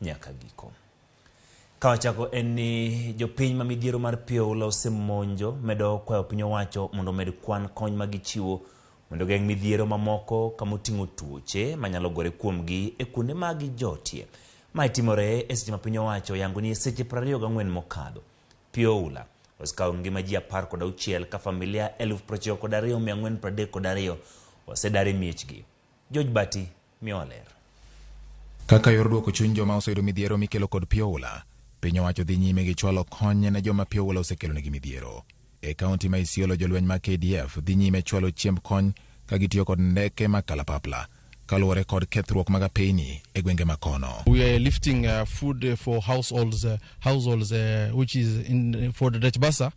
nyaka giko. Kawachako en ni jopiny ma midhiero mar pi oula osemonjo medo kwayo piny owacho mondo omed kwan kony ma gichiwo mondo ogeng' midhiero mamoko kamoting'o tuoche manyalo gore kuomgi e kuonde ma gijotie. Mae timore e seche ma piny owacho oyango ni e seche 24 mokadho, pi oula osekawo ngima ji 16 ka familia 92,432 osedar e miechgi. George Bati miyowa ler. Kaka yor duoko chuny joma oseyudo midhiero mikelo kod pi oula, piny owacho dhi nyime gi chwalo kony ne joma pi oula osekelonegi midhiero. E kaunti ma Isiolo, jolweny mag KDF dhi nyime chwalo chiemb kony ka gitiyo kod ndeke mag kalapapla kaluwore kod kethruok mag apeyni e gwenge ma kono. We are lifting food for households, which is in for the Dutch Basa.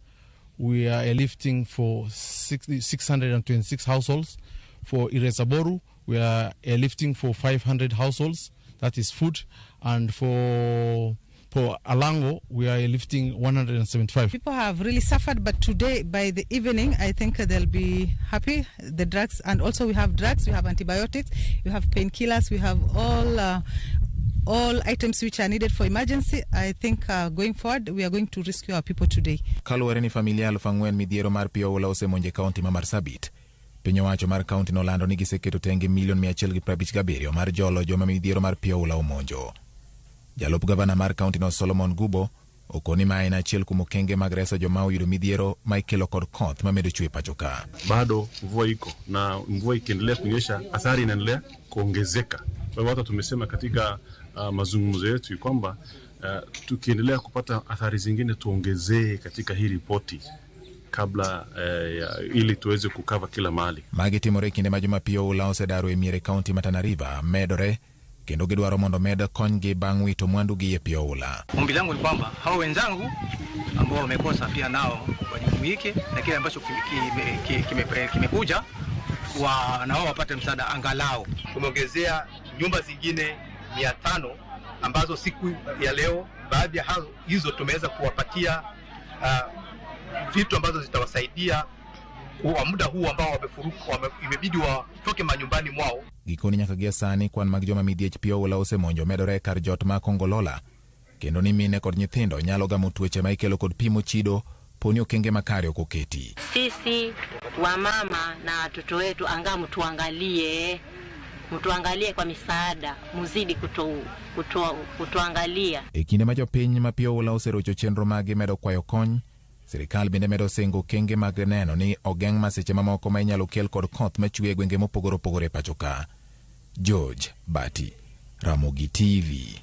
We are lifting for 626 households. For Iresaboru, we are lifting for 500 households. That is food. And for Alango, we are lifting 175. People have really suffered, but today, by the evening, I think they'll be happy. The drugs, and also we have drugs, we have antibiotics, we have painkillers, we have all items which are needed for emergency. I think going forward, we are going to rescue our people today. Kaluwore ni familia 4,000 midhiero mar pi oula osemonjo e kaunti ma Marsabit, piny owacho mar kaunti nolando ni giseketo tenge milion 157 mar jolo joma midhiero mar pi oula omonjo. Jalup gavana mar kaunti no Solomon Gubo okoni ma en achiel kuom okenge mag reso joma oyudo midhiero ma ikelo kod koth mamedo chwe pacho ka. Bado mvua iko na mvua ikiendelea kunyesha, athari inaendelea kuongezeka. Kwa hivyo hata tumesema katika mazungumzo yetu kwamba tukiendelea kupata athari zingine tuongezee katika hii ripoti kabla ili tuweze kucover kila mahali. Magi timore e kinde ma joma pi oula osedaro e mier e kaunti ma Tana River medore kendo gidwaro mondo med konygi bang' wito mwandugi e pi oula. Ombi langu ni kwamba hao wenzangu ambao wamekosa pia nao wajumuike na kile ambacho kimekuja wa, na wao wapate msaada angalau. Tumeongezea nyumba zingine 500 ambazo siku ya leo baadhi ya hizo tumeweza kuwapatia vitu ambazo zitawasaidia kwa muda huu ambao wamefuruka, imebidi watoke manyumbani mwao. Gikoni nyaka gie sani kwan mag joma midhiech pi oula osemonjo medore e kar jot ma Kongolola kendo ni mine kod nyithindo nyalo gamo tuoche ma ikelo kod pi mochido poni okenge makare ok oketi. Sisi wamama na watoto wetu angaa mtuangalie, mtuangalie kwa misaada, muzidi kutuangalia. E kinde ma jopiny ma pi oula oserocho chenro maggi medo kwayo kony, sirikal bende medo singo okenge mag neno ni ogeng' masiche mamoko ma inyalo kel kod koth machwe e gwenge mopogore opogore e pacho ka. George Bati, Ramogi TV.